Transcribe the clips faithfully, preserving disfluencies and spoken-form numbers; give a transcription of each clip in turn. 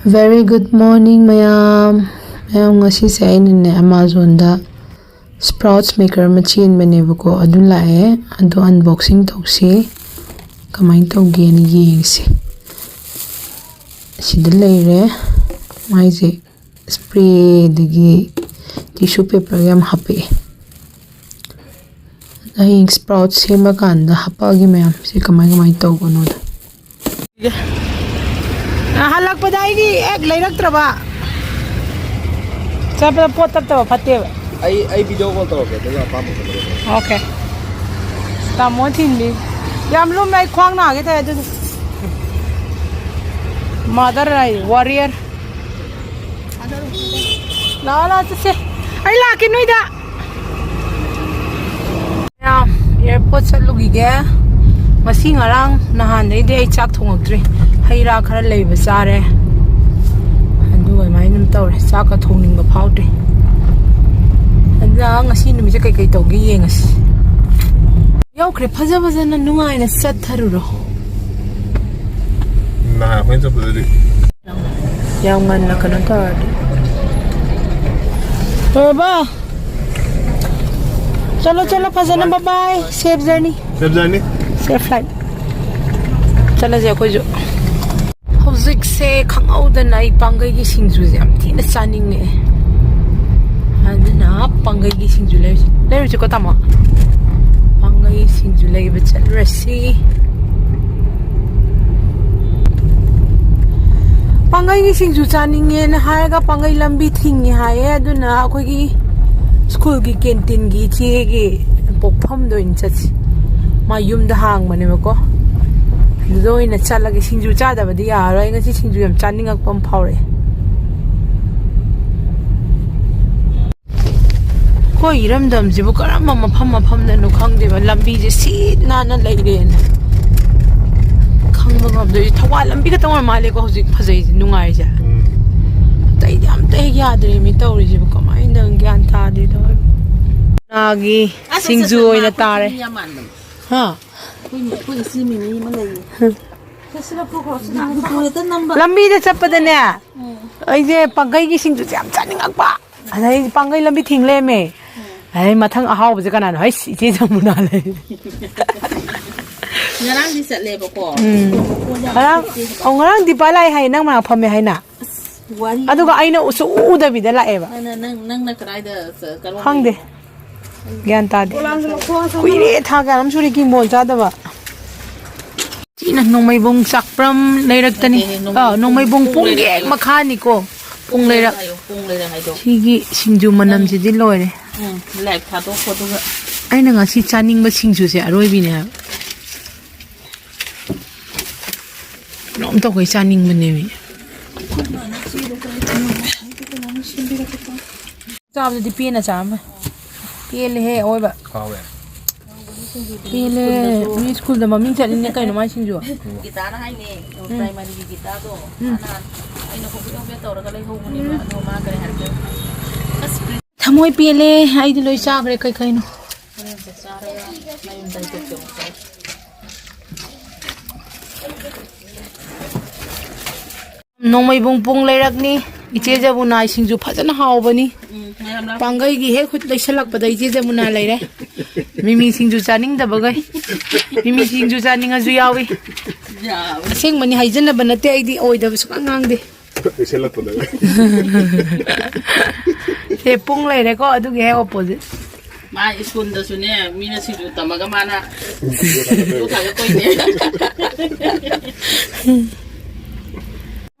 Very good morning, ꯃꯌꯥꯝ꯫ ꯃꯌꯥꯝ, ꯉꯁꯤꯁꯦ ꯑꯩꯅꯅꯦ, Amazon-ꯗ sprouts maker ꯑꯃ ꯆꯦꯟꯕꯅꯦꯕꯀꯣ, ꯑꯗꯨ ꯂꯥꯛꯑꯦ꯫ ꯑꯗꯣ unboxing ꯇꯧꯁꯤ, ꯀꯃꯥꯏꯅ ꯇꯧꯒꯦꯅ ꯌꯦꯡꯁꯤ꯫ ꯑꯁꯤꯗ ꯂꯩꯔꯦ ꯃꯥꯏꯁꯦ, spray ꯑꯗꯒꯤ tissue paper ꯌꯥꯝ ꯍꯥꯞꯄꯛꯑꯦ꯫ ꯍꯌꯦꯡ sprout ꯁꯦꯝꯃꯀꯥꯟꯗ ꯍꯥꯞꯄꯛꯑꯒꯦ ꯃꯌꯥꯝ, ꯁꯤ ꯀꯃꯥꯏ ꯀꯃꯥꯏꯅ ꯇꯧꯕꯅꯣꯗꯣ꯫ ꯍꯜꯂꯛꯄꯗ ꯑꯩꯒꯤ ꯑꯦꯛ ꯂꯩꯔꯛꯇ꯭ꯔꯕ꯫ ꯆꯠꯄꯗ ꯄꯣꯠ ꯇꯞꯇꯕ ꯐꯠꯇꯦꯕ꯫ ꯑꯩ ꯑꯩ video call ꯇꯧꯔꯛꯀꯦ, ꯑꯗꯨꯒ ꯑꯄꯥꯝꯕ ꯈꯜꯂꯣ꯫ Okay꯫ ꯇꯥꯃꯣ ꯊꯤꯟꯕꯤ꯫ ꯌꯥꯝ ꯂꯨꯝꯃꯦ, ꯑꯩ ꯈ꯭ꯋꯥꯡ ꯅꯥꯒꯦ ꯇꯧꯋꯦ ꯑꯗꯨꯗꯤ꯫ Mother ꯍꯥꯏ, warrior꯫ ꯂꯥꯛꯑꯣ, ꯂꯥꯛꯑꯣ, ꯆꯠꯁꯦ꯫ ꯑꯩ ꯂꯥꯛꯀꯦ ꯅꯣꯏꯗ꯫ ꯃꯌꯥꯝ, airport ꯆꯠꯂꯨꯈꯤꯒꯦ꯫ ꯉꯁꯤ ꯉꯔꯥꯡ ꯅꯍꯥꯟꯗꯩꯗꯤ ꯑꯩ ꯆꯥꯛ ꯊꯣꯡꯉꯛꯇ꯭ꯔꯤ꯫ ꯍꯩ ꯔꯥ ꯈꯔ ꯂꯩꯕ ꯆꯥꯔꯦ꯫ ꯑꯗꯨꯒ ꯑꯗꯨꯃꯥꯏꯅ ꯑꯗꯨꯝ ꯇꯧꯔꯦ꯫ ꯆꯥꯛꯀ ꯊꯣꯡꯅꯤꯡꯕ ꯐꯥꯎꯗ꯭ꯔꯤ꯫ ꯑꯗꯨꯅ ꯉꯁꯤ ꯅꯨꯃꯤꯠꯁꯦ ꯀꯩꯀꯩ ꯇꯧꯒꯦ ꯌꯦꯡꯉꯁꯤ꯫ ꯌꯧꯈ꯭ꯔꯦ꯫ ꯐꯖ ꯐꯖꯅ ꯅꯨꯡꯉꯥꯏꯅ ꯆꯠꯊꯔꯨꯔꯣ꯫ ꯅꯍꯥꯟ ꯑꯩꯈꯣꯏꯅ ꯆꯠꯄꯗꯗꯤ꯫ ꯌꯥꯝ ꯉꯟꯅ ꯀꯩꯅꯣ ꯇꯧꯔꯗꯤ꯫ ꯇꯧꯔꯕ? ꯆꯠꯂꯣ, ꯆꯠꯂꯣ, ꯐꯖꯅ꯫ Bye bye. Safe journey. Safe journey. Safe flight. ꯆꯠꯂꯁꯦ ꯑꯩꯈꯣꯏꯁꯨ꯫ ꯍꯧꯖꯤꯛꯁꯦ ꯈꯪꯍꯧꯗꯅ ꯑꯩ ꯄꯥꯡꯒꯩꯒꯤ ꯁꯤꯡꯖꯨꯁꯦ ꯌꯥꯝ ꯊꯤꯅ ꯆꯥꯅꯤꯡꯉꯛꯑꯦ꯫ ꯑꯗꯨꯅ ꯄꯥꯡꯒꯩꯒꯤ ꯁꯤꯡꯖꯨ ꯂꯩꯔꯨꯁꯤ-, ꯂꯩꯔꯨꯁꯤꯀꯣ, ꯇꯥꯃꯣ? ꯄꯥꯡꯒꯩ ꯁꯤꯡꯖꯨ ꯂꯩꯕ ꯆꯠꯂꯨꯔꯁꯤ꯫ ꯄꯥꯡꯒꯩꯒꯤ ꯁꯤꯡꯖꯨ ꯆꯥꯅꯤꯡꯉꯦꯅ ꯍꯥꯏꯔꯒ ꯄꯥꯡꯒꯩ ꯂꯝꯕꯤ ꯊꯤꯡꯉꯦ ꯍꯥꯏꯌꯦ꯫ ꯑꯗꯨꯅ ꯑꯩꯈꯣꯏꯒꯤ ꯁ꯭ꯀꯨꯜꯒꯤ ꯀꯦꯟꯇꯤꯟꯒꯤ ꯏꯆꯦꯒꯤ ꯄꯣꯛꯐꯝꯗ ꯑꯣꯏꯅ ꯆꯠꯁꯤ꯫ ꯃꯥ ꯌꯨꯝꯗ ꯍꯥꯡꯕꯅꯦꯕꯀꯣ꯫ ꯑꯗꯨꯗ ꯑꯣꯏꯅ ꯆꯠꯂꯒꯦ꯫ ꯁꯤꯡꯖꯨ ꯆꯥꯗꯕꯗꯤ ꯌꯥꯔꯔꯣꯏ꯫ ꯑꯩ ꯉꯁꯤ ꯁꯤꯡꯖꯨ ꯌꯥꯝ ꯆꯥꯅꯤꯡꯉꯛꯄ ꯑꯃ ꯐꯥꯎꯔꯛꯑꯦ꯫ ꯑꯩꯈꯣꯏ ꯏꯔꯝꯗꯝꯁꯤꯕꯨ ꯀꯔꯝꯕ ꯃꯐꯝ ꯃꯐꯝꯗꯅꯣ ꯈꯪꯗꯦꯕ, ꯂꯝꯕꯤꯁꯦ ꯁꯤꯠ ꯅꯥꯟꯅ ꯂꯩꯔꯦꯅ ꯈꯪꯕ ꯉꯝꯗꯣꯏꯁꯦ꯫ ꯊꯧꯕꯥꯜ ꯂꯝꯕꯤ ꯈꯛꯇꯪ ꯑꯣꯏꯔ ꯃꯥꯜꯂꯦꯀꯣ ꯍꯧꯖꯤꯛ ꯐꯖꯩꯁꯦ, ꯅꯨꯡꯉꯥꯏꯔꯤꯁꯦ꯫ ꯎꯝ꯫ ꯑꯇꯩꯗꯤ ꯑꯝꯇ ꯍꯦꯛ ꯌꯥꯗ꯭ꯔꯦ ꯃꯤ ꯇꯧꯔꯤꯁꯤꯕꯨ, ꯀꯃꯥꯏꯅ ꯇꯧꯔꯤꯅꯣ ꯒ꯭ꯌꯥꯟ ꯇꯥꯗꯦꯗ꯫ ꯅꯥꯒꯤ ꯑꯁ, ꯑꯁ, ꯁꯤꯡꯖꯨ ꯑꯁ, ꯑꯣꯏꯅ ꯃꯥ ꯇꯥꯔꯦ꯫ ꯌꯥꯝ ꯃꯥꯟꯕꯅꯦ꯫ ꯍꯥ? ꯑꯩꯈꯣꯏ, ꯑꯩꯈꯣꯏ ꯏꯆꯦ ꯃꯤꯃꯤ ꯑꯃ ꯂꯩꯌꯦ꯫ ꯍꯝ꯫ ꯂꯝꯕꯤꯗ ꯆꯠꯄꯗꯅꯦ, ꯑꯩꯁꯦ ꯄꯥꯡꯒꯩꯒꯤ ꯁꯤꯡꯖꯨꯁꯦ ꯌꯥꯝ ꯆꯥꯅꯤꯡꯉꯛꯄ꯫ ꯑꯗꯩ ꯄꯥꯡꯒꯩ ꯂꯝꯕꯤ ꯊꯤꯡ ꯂꯩꯔꯝꯃꯦ꯫ ꯑꯗꯩ ꯃꯊꯪ ꯑꯍꯥꯎꯕꯁꯦ ꯀꯅꯥꯅꯣ? ꯍꯩꯁ, ꯏꯆꯦ ꯖꯃꯨꯅꯥ ꯂꯩ꯫ ꯉꯔꯥꯡꯗꯤ ꯆꯠꯂꯦꯕꯀꯣ꯫ ꯎꯝ꯫ ꯉꯔꯥꯡ, ꯑꯧ, ꯉꯔꯥꯡ ꯗꯤꯄꯥ ꯂꯥꯛꯑꯦ ꯍꯥꯏꯌꯦ, ꯅꯪ ꯃꯅꯥꯛ ꯐꯝꯃꯦ ꯍꯥꯏꯅ꯫ ꯋꯥꯔꯤ ꯑꯗꯨꯒ ꯑꯩꯅ ꯎꯁꯨ ꯎꯗꯕꯤꯗ ꯂꯥꯛꯑꯦꯕ꯫ ꯅꯪꯅ ꯅꯪ ꯅꯪꯅ ꯀꯗꯥꯏꯗ ꯆ- ꯀꯔꯣꯝꯗ ꯈꯪꯗꯦ꯫ ꯒ꯭ꯌꯥꯟ ꯇꯥꯗꯦ꯫ ꯀꯨꯏꯔꯦ, ꯊꯥ ꯀꯌꯥꯅꯣꯝ ꯁꯨꯔꯦ ꯀꯤꯝꯕꯣꯜ ꯆꯥꯗꯕ꯫ ꯁꯤꯅ ꯅꯣꯡꯃꯩꯕꯨꯡ ꯆꯥꯛꯄ꯭ꯔꯝ ꯂꯩꯔꯛꯇꯅꯤ꯫ ꯑꯥ, ꯅꯣꯡꯃꯩꯕꯨꯡ ꯄꯨꯡ ꯍꯦꯛ ꯃꯈꯥꯅꯤꯀꯣ꯫ ꯄꯨꯡ ꯂꯩꯔꯛ꯫ ꯍꯥꯏꯌꯣ, ꯄꯨꯡ ꯂꯩꯔꯛ ꯍꯥꯏꯗꯣ꯫ ꯁꯤꯒꯤ ꯁꯤꯡꯖꯨ ꯃꯅꯝꯁꯤꯗꯤ ꯂꯣꯏꯔꯦ꯫ ꯎꯝ, ꯂꯥꯏꯛ ꯊꯥꯗꯣꯛꯈꯣ ꯑꯗꯨꯒ꯫ ꯑꯩꯅ ꯉꯁꯤ ꯆꯥꯅꯤꯡꯕ ꯁꯤꯡꯖꯨꯁꯦ ꯑꯔꯣꯏꯕꯤꯅꯦ ꯍꯥꯏꯕ꯫ ꯀꯩꯅꯣꯝ ꯇꯧꯈꯩ ꯆꯥꯅꯤꯡꯕꯅꯦꯃꯤ꯫ ꯆꯥꯕꯗꯗꯤ ꯄꯦꯟꯅ ꯆꯥꯔꯝꯃꯦ꯫ ꯄꯦꯜꯂꯦꯍꯦ ꯑꯑꯣꯏꯕ꯫ ꯍꯥꯎꯋꯦ꯫ ꯄꯦꯜꯂꯦ꯫ ꯃꯤ ꯁ꯭ꯀꯨꯜꯗ ꯃꯃꯤꯡ ꯆꯠꯂꯤꯅꯦ ꯀꯩꯅꯣ ꯃꯥꯏ ꯁꯤꯡꯖꯨ꯫ ꯒꯤꯇꯥꯅ ꯍꯥꯏꯅꯦ, ꯄ꯭ꯔꯥꯏꯃꯥꯔꯤꯒꯤ ꯒꯤꯇꯥꯗꯣ꯫ ꯃꯥꯅ ꯑꯩꯅ ꯍꯣꯕꯦ ꯍꯣꯕꯦ ꯇꯧꯔꯒ ꯂꯩꯍꯧꯕꯅꯦꯕ꯫ ꯑꯗꯣ ꯃꯥ ꯀꯔꯤ ꯍꯥꯏꯔꯛꯀꯦ? ꯊꯃꯣꯏ ꯄꯦꯜꯂꯦ꯫ ꯑꯩꯗꯤ ꯂꯣꯏ ꯆꯥꯈ꯭ꯔꯦ ꯀꯩ ꯀꯩꯅꯣ꯫ ꯍꯣꯔꯦꯟ ꯆꯥꯛ ꯆꯥꯔꯒ ꯃꯌꯨꯝꯗ ꯆꯠꯀꯦ ꯑꯃꯨꯛ ꯇꯧ꯫ ꯅꯣꯡꯃꯩꯕꯨꯡ ꯄꯨꯡ ꯂꯩꯔꯛꯅꯤ꯫ ꯏꯆꯦ ꯖꯃꯨꯅꯥꯏ ꯁꯤꯡꯖꯨ ꯐꯖꯅ ꯍꯥꯎꯕꯅꯤ꯫ ꯎꯝ, ꯃꯌꯥꯝ ꯂꯥꯛ- ꯄꯥꯡꯒꯩꯒꯤ ꯍꯦꯛ ꯈꯨꯠ ꯂꯩꯁꯜꯂꯛꯄꯗ ꯏꯆꯦ ꯖꯃꯨꯅꯥ ꯂꯩꯔꯦ꯫ ꯃꯤꯃꯤ ꯁꯤꯡꯖꯨ ꯆꯥꯅꯤꯡꯗꯕꯈꯩ꯫ ꯃꯤꯃꯤ ꯁꯤꯡꯖꯨ ꯆꯥꯅꯤꯡꯉꯁꯨ ꯌꯥꯎꯏ꯫ ꯌꯥꯕ꯫ ꯑꯁꯦꯡꯕꯅꯤ, ꯍꯥꯏꯖꯟꯅꯕ ꯅꯠꯇꯦ, ꯑꯩꯗꯤ ꯑꯣꯏꯗꯕ ꯁꯨꯛꯉꯥꯡ ꯉꯥꯡꯗꯦ꯫ ꯂꯩꯁꯜꯂꯛꯄꯗ꯫ ꯁꯦ ꯄꯨꯡ ꯂꯩꯔꯦꯀꯣ, ꯑꯗꯨꯒꯤ ꯍꯦꯛ ꯑꯣꯄꯣꯖꯤꯠ꯫ ꯃꯥ ꯁ꯭ꯀꯨꯜꯗꯁꯨꯅꯦ, ꯃꯤꯅ ꯁꯤꯡꯖꯨ ꯇꯝꯃꯒ ꯃꯥꯅ ꯐꯣꯇꯣ ꯊꯥꯒꯠꯇꯣꯏꯅꯦ꯫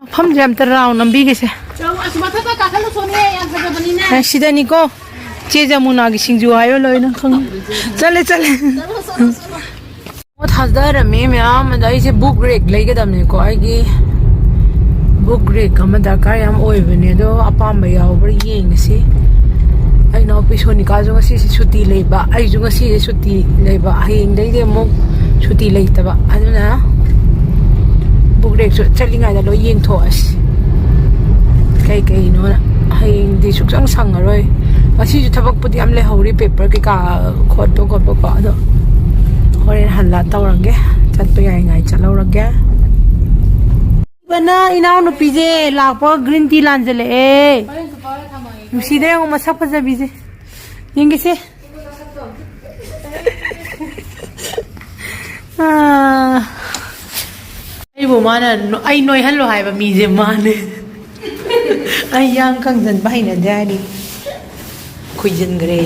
ꯃꯐꯝꯁꯦ ꯑꯝꯇ ꯔꯥꯎꯟ ꯅꯝꯕꯤꯒꯦꯁꯦ꯫ ꯆꯧ, ꯑꯁ, ꯃꯊꯛꯇ ꯀꯥꯈꯠꯂꯨ ꯁꯣꯝꯅꯦ, ꯌꯥꯝ ꯐꯖꯕꯅꯤꯅꯦ꯫ ꯑꯦ, ꯁꯤꯗꯅꯤꯀꯣ꯫ ꯆꯦ ꯖꯃꯨꯅꯥꯒꯤ ꯁꯤꯡꯖꯨ ꯍꯥꯏꯕ ꯂꯣꯏꯅ ꯈꯪꯉꯦ꯫ ꯆꯠꯂꯦ, ꯆꯠꯂꯦ꯫ ꯆꯠꯂꯣ, ꯆꯠꯂꯣ, ꯆꯠꯂꯣ꯫ ꯄꯣꯠ ꯊꯥꯖꯔꯝꯃꯦ ꯃꯌꯥꯝ꯫ ꯑꯗ ꯑꯩꯁꯦ ꯕꯨꯛ ꯔꯦꯛ ꯂꯩꯒꯗꯕꯅꯦꯀꯣ꯫ ꯑꯩꯒꯤ ꯕꯨꯛ ꯔꯦꯛ ꯑꯃ ꯗꯔꯀꯥꯔ ꯌꯥꯝ ꯑꯣꯏꯕꯅꯦ꯫ ꯑꯗꯣ ꯑꯄꯥꯝꯕ ꯌꯥꯎꯕ꯭ꯔꯥ ꯌꯦꯡꯉꯁꯤ꯫ ꯑꯩ ꯏꯅꯥꯎꯄꯤ ꯁꯣꯅꯤꯀꯥꯁꯨ ꯉꯁꯤꯁꯦ ꯁꯨꯇꯤ ꯂꯩꯕ, ꯑꯩꯁꯨ ꯉꯁꯤꯁꯦ ꯁꯨꯇꯤ ꯂꯩꯕ꯫ ꯍꯌꯦꯡꯗꯩꯗꯤ ꯑꯃꯨꯛ ꯁꯨꯇꯤ ꯂꯩꯇꯕ꯫ ꯑꯗꯨꯅ ꯕꯨꯛ ꯔꯦꯛꯁꯨ ꯆꯠꯂꯤꯉꯩꯗ ꯂꯣꯏ ꯌꯦꯡꯊꯣꯛꯑꯁꯤ꯫ ꯀꯩ ꯀꯩꯅꯣꯅ꯫ ꯍꯌꯦꯡꯗꯤ ꯁꯨꯛꯁꯪ ꯁꯪꯉꯔꯣꯏ꯫ ꯉꯁꯤꯁꯨ ꯊꯕꯛꯄꯨꯗꯤ ꯌꯥꯝ ꯂꯩꯍꯧꯔꯤ, ꯄꯦꯄꯔ ꯀꯩꯀꯥ ꯈꯣꯠꯄ ꯈꯣꯠꯄꯀꯣ꯫ ꯑꯗꯣ ꯍꯣꯔꯦꯟ ꯍꯜꯂ ꯇꯧꯔꯒꯦ꯫ ꯆꯠꯄ ꯌꯥꯏꯉꯥꯏ ꯆꯠꯍꯧꯔꯒꯦ꯫ ꯕꯅ ꯏꯅꯥꯎꯅꯨꯄꯤꯁꯦ ꯂꯥꯛꯄ green tea ꯂꯥꯟꯖꯜꯂꯛꯑꯦ꯫ ꯅꯨꯡꯁꯤꯗ ꯌꯦꯡꯉꯣ, ꯃꯁꯛ ꯐꯖꯕꯤꯁꯦ꯫ ꯌꯦꯡꯒꯦꯁꯦ꯫ ꯑꯥ꯫ ꯑꯩꯕꯨ ꯃꯥꯅ ꯅꯣ-, ꯑꯩ ꯅꯣꯏꯍꯜꯂꯣ ꯍꯥꯏꯕ ꯃꯤꯁꯦ ꯃꯥꯅꯦ꯫ ꯑꯩ ꯌꯥꯡ ꯀꯪꯖꯟꯕ ꯍꯩꯅꯗꯦ ꯍꯥꯏꯗꯤ꯫ ꯈꯨꯏꯖꯤꯟꯈ꯭ꯔꯦ꯫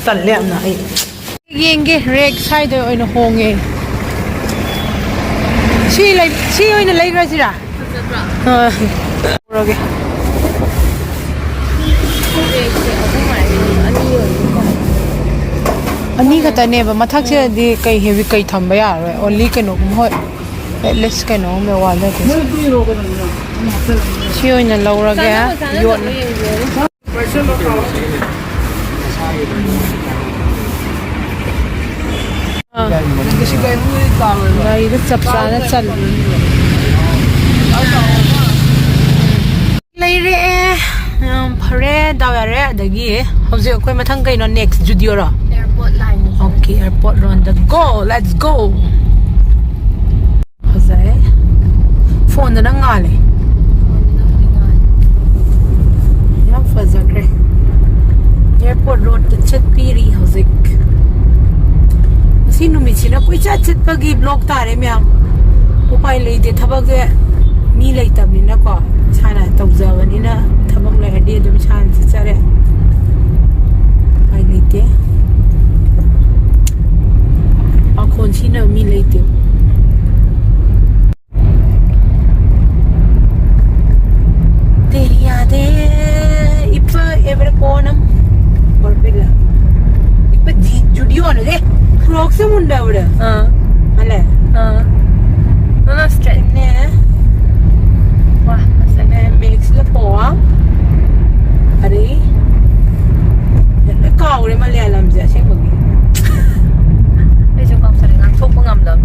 ꯇꯜꯂꯦ ꯌꯥꯝꯅ ꯑꯩ꯫ ꯌꯦꯡꯒꯦ, ꯔꯦꯛ ꯁ꯭ꯋꯥꯏꯗ ꯑꯣꯏꯅ ꯍꯣꯡꯉꯦ꯫ ꯁꯤ ꯂꯩ-, ꯁꯤ ꯑꯣꯏꯅ ꯂꯩꯈ꯭ꯔꯁꯤꯔꯥ? ꯐꯖꯗ꯭ꯔꯥ? ꯑꯥ꯫ ꯄꯨꯔꯒꯦ꯫ ꯔꯦꯛꯁꯦ ꯑꯍꯨꯝ ꯍꯥꯏꯔꯗꯤ ꯑꯅꯤ ꯑꯣꯏꯗꯣꯏ ꯃꯥꯜꯂꯦ꯫ ꯑꯅꯤ ꯈꯛꯇꯅꯦꯕ꯫ ꯃꯊꯛꯁꯤꯗꯗꯤ ꯀꯩ heavy ꯀꯩ ꯊꯝꯕ ꯌꯥꯔꯔꯣꯏ꯫ Only ꯀꯩꯅꯣꯒꯨꯝꯕ, ꯍꯣꯏ꯫ At least ꯀꯩꯅꯣꯒꯨꯝꯕ wallꯗꯗꯤ꯫ ꯁꯤ ꯑꯣꯏꯅ ꯂꯧꯔꯒꯦ꯫ ꯆꯥꯟꯅꯕ ꯆꯥꯟꯅꯗꯕ ꯌꯣꯠꯅ ꯌꯦꯡꯕꯤꯌꯨ꯫ ꯑꯥ꯫ ꯒꯥꯔꯤꯗ ꯆꯞ ꯆꯥꯅ ꯆꯜꯂꯦ꯫ ꯂꯩꯔꯛꯑꯦ꯫ ꯌꯥꯝ ꯐꯔꯦ, ꯗꯥꯎ ꯌꯥꯔꯦ꯫ ꯑꯗꯒꯤ ꯍꯧꯖꯤꯛ ꯑꯩꯈꯣꯏ ꯃꯊꯪ ꯀꯩꯅꯣ? Next Zudio ꯔꯣ? Airport line꯫ Okay, airport line the go, let's go꯫ ꯐꯖꯩ꯫ ꯐꯣꯟꯗꯅ ꯉꯥꯜꯂꯦ꯫ ꯌꯥꯝ ꯐꯖꯈ꯭ꯔꯦ꯫ Airport road ꯇ ꯆꯠꯄꯤꯔꯤ ꯍꯧꯖꯤꯛ꯫ ꯉꯁꯤ ꯅꯨꯃꯤꯠꯁꯤꯅ ꯀꯣꯏꯆꯠ ꯆꯠꯄꯒꯤ vlog ꯇꯥꯔꯦ ꯃꯌꯥꯝ꯫ ꯎꯄꯥꯏ ꯂꯩꯇꯦ, ꯊꯕꯛꯁꯦ ꯃꯤ ꯂꯩꯇꯕꯅꯤꯅꯀꯣ, ꯏꯁꯥꯅ ꯇꯧꯖꯕꯅꯤꯅ ꯊꯕꯛ ꯂꯩꯔꯗꯤ ꯑꯗꯨꯝ ꯏꯁꯥꯅ ꯆꯠꯆꯔꯦ꯫ ꯎꯄꯥꯏ ꯂꯩꯇꯦ꯫ ꯄꯥꯈꯣꯟ ꯁꯤꯅꯕ ꯃꯤ ꯂꯩꯇꯦ꯫ तेरी यादें ഇപ്പൊ എവിടെ പോണം? കുഴപ്പമില്ല. ഇപ്പൊ Zudio ആണ്. ദേ, Crocs ഉം ഉണ്ട് അവിടെ. ആ. അല്ലേ? ആ. Straight. പിന്നെ, വാ, Max ൽ പോവാം. Are, ꯀꯥꯎꯔꯦ ꯃꯂയാളꯝꯁꯦ ꯑꯁꯦꯡꯕꯒꯤ. ꯑꯩꯁꯨ ꯀꯥꯎꯁꯜꯂꯦ, ꯉꯥꯡꯊꯣꯛꯄ ꯉꯝꯗꯕ꯫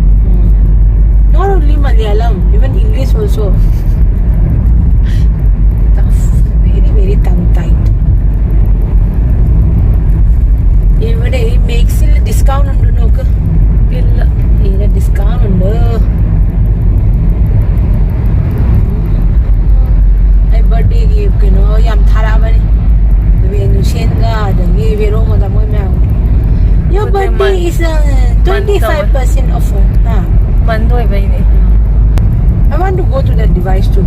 Not only Malayalam, even English also. Tough, very, very tongue tied. ഇവിടെ ഈ Max ൽ discount ഉണ്ടോ നോക്ക്. ഇല്ല. ഇവിടെ discount ഉണ്ട്. It's uh, twenty-five percent off. Huh? Month ꯑꯣꯏꯕꯩꯅꯦ꯫ I want to go to that device too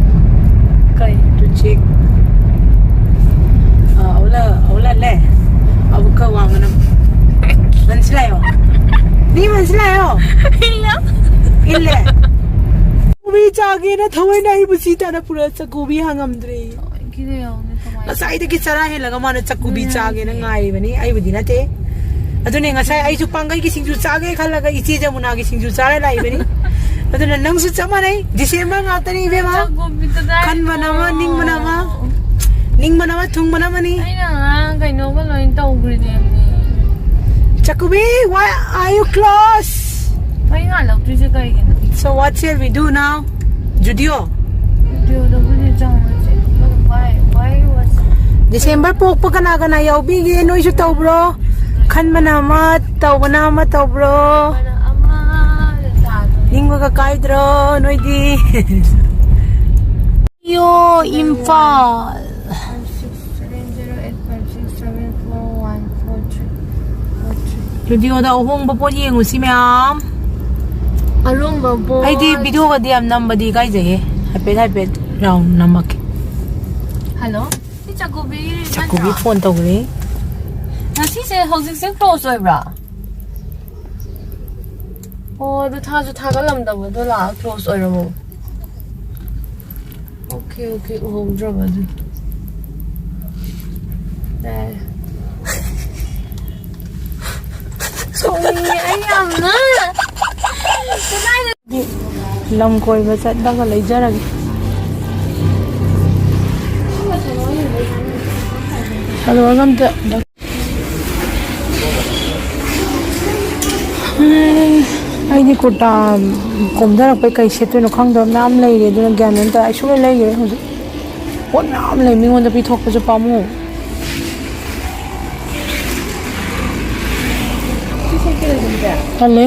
ꯀꯩ? To check. Uh, Ola, Ola le. Abuka wanganam. Manslayo. Ni manslayo. Ille. Kubi chage na thawai na ibu sita na pura sa kubi hangam dre. ꯀꯤꯗ ꯌꯥꯎꯅꯤ ꯀꯃꯥꯏꯅ? ꯉꯁꯥꯏꯗꯒꯤ ꯆꯔꯥ ꯍꯦꯜꯂꯒ ꯃꯥꯅ ꯆꯥꯛꯀꯨꯕꯤ ꯆꯥꯒꯦꯅ ꯉꯥꯏꯔꯤꯕꯅꯤ꯫ ꯑꯩꯕꯨꯗꯤ ꯅꯠꯇꯦ꯫ ꯑꯗꯨꯅꯦ ꯉꯁꯥꯏ ꯑꯩꯁꯨ ꯄꯥꯡꯒꯩꯒꯤ ꯁꯤꯡꯖꯨ ꯆꯥꯒꯦ ꯈꯜꯂꯒ ꯏꯆꯦ ꯖꯃꯨꯅꯥꯒꯤ ꯁꯤꯡꯖꯨ ꯆꯥꯔ ꯂꯥꯛꯏꯕꯅꯤ꯫ ꯑꯗꯨꯅ ꯅꯪꯁꯨ ꯆꯞ ꯃꯥꯟꯅꯩ꯫ ꯗꯤꯁꯦꯝꯕꯔ ꯉꯥꯛꯇꯅꯤ ꯏꯕꯦꯝꯃ꯫ ꯆꯥꯛꯀꯨꯕꯤꯗ ꯆꯥꯏ꯫ ꯈꯟꯕꯅ ꯑꯃ, ꯅꯤꯡꯕꯅ ꯑꯃ꯫ ꯅꯤꯡꯕꯅ ꯑꯃ, ꯊꯨꯡꯕꯅ ꯑꯃꯅꯤ꯫ ꯑꯩꯅ ꯉꯔꯥꯡ ꯀꯩꯅꯣꯒ ꯂꯣꯏ ꯇꯧꯈ꯭ꯔꯤꯅꯦ꯫ ꯆꯥꯛꯀꯨꯕꯤ, why are you close? ꯃꯩ ꯉꯥꯜꯂꯛꯇ꯭ꯔꯤꯁꯦ ꯀꯩꯒꯤꯅꯣ? So what shall we do now? Judio? ꯚꯤꯗꯤꯑꯣꯗꯕꯨꯗꯤ ꯆꯪꯉꯁꯦ꯫ Why? Why was December ꯄꯣꯛꯄ ꯀꯅꯥ ꯀꯅꯥ ꯌꯥꯎꯕꯤꯒꯦ? ꯅꯣꯏꯁꯨ ꯇꯧꯕ꯭ꯔꯣ? ꯈꯟꯕꯅ ꯑꯃ, ꯇꯧꯕꯅ ꯑꯃ ꯇꯧꯕ꯭ꯔꯣ? ꯑꯃꯅ ꯑꯃꯗ ꯇꯥꯗꯣꯏꯅꯦ꯫ ꯅꯤꯡꯕꯒ ꯀꯥꯏꯗ꯭ꯔꯣ ꯅꯣꯏꯗꯤ? ꯌꯣ, Imphal. Five six seven zero eight five six seven four one four three four three꯫ ꯚꯤꯗꯤꯑꯣꯗ ꯑꯍꯣꯡꯕ ꯄꯣꯠ ꯌꯦꯡꯉꯨꯁꯤ ꯃꯌꯥꯝ꯫ ꯑꯔꯨꯝꯕ ꯄꯣꯠ꯫ ꯑꯩꯗꯤ ꯚꯤꯗꯤꯑꯣꯒꯗꯤ ꯌꯥꯝ ꯅꯝꯕꯗꯤ ꯏꯀꯥꯏꯖꯩꯌꯦ꯫ ꯍꯥꯏꯐꯦꯠ ꯍꯥꯏꯐꯦꯠ ꯔꯥꯎꯟ ꯅꯝꯃꯛꯀꯦ꯫ ꯍꯜꯂꯣ꯫ ꯁꯤ ꯆꯥꯛꯀꯨꯕꯤ ꯆꯥꯛꯀꯨꯕꯤ ꯅꯠꯇ꯭ꯔꯣ? ꯐꯣꯟ ꯇꯧꯔꯦ꯫ ꯉꯁꯤꯁꯦ ꯍꯧꯖꯤꯛꯁꯦ ꯀ꯭ꯂꯣꯖ ꯑꯣꯏꯕ꯭ꯔꯥ? ꯑꯣ, ꯑꯗꯨ ꯊꯥꯁꯨ ꯊꯥꯒꯠꯂꯝꯗꯕꯗꯣ ꯂꯥꯛꯑ ꯀ꯭ꯂꯣꯖ ꯑꯣꯏꯔꯝꯃꯣ꯫ ꯑꯣꯀꯦ, ꯑꯣꯀꯦ, ꯎꯍꯧꯗ꯭ꯔꯕ ꯑꯗꯨ꯫ ꯌꯥꯔꯦ꯫ ꯁꯥꯎꯅꯤꯡꯉꯦ ꯑꯩ ꯌꯥꯝꯅ꯫ ꯀꯗꯥꯏꯗ ꯂꯝ ꯀꯣꯏꯕ ꯆꯠꯂꯒ ꯂꯩꯖꯔꯒꯦ꯫ ꯑꯗꯨꯒ ꯑꯝꯇ ꯑꯩꯗꯤ ꯀꯨꯔꯇꯥ ꯀꯣꯝꯊꯔꯛꯄꯩ ꯀꯩ ꯁꯦꯠꯇꯣꯏꯅꯣ ꯈꯪꯗꯕ ꯃꯌꯥꯝ ꯂꯩꯔꯦ, ꯑꯗꯨꯅ ꯒ꯭ꯌꯥꯟ ꯃꯦꯟ ꯑꯝꯇ ꯑꯩ ꯁꯨꯡꯂꯩ ꯂꯩꯈꯤꯔꯣꯏ ꯍꯧꯖꯤꯛ꯫ ꯄꯣꯠ ꯃꯌꯥꯝ ꯂꯩ, ꯃꯤꯉꯣꯟꯗ ꯄꯤꯊꯣꯛꯄꯁꯨ ꯄꯥꯝꯃꯨ꯫ ꯇꯜꯂꯦ꯫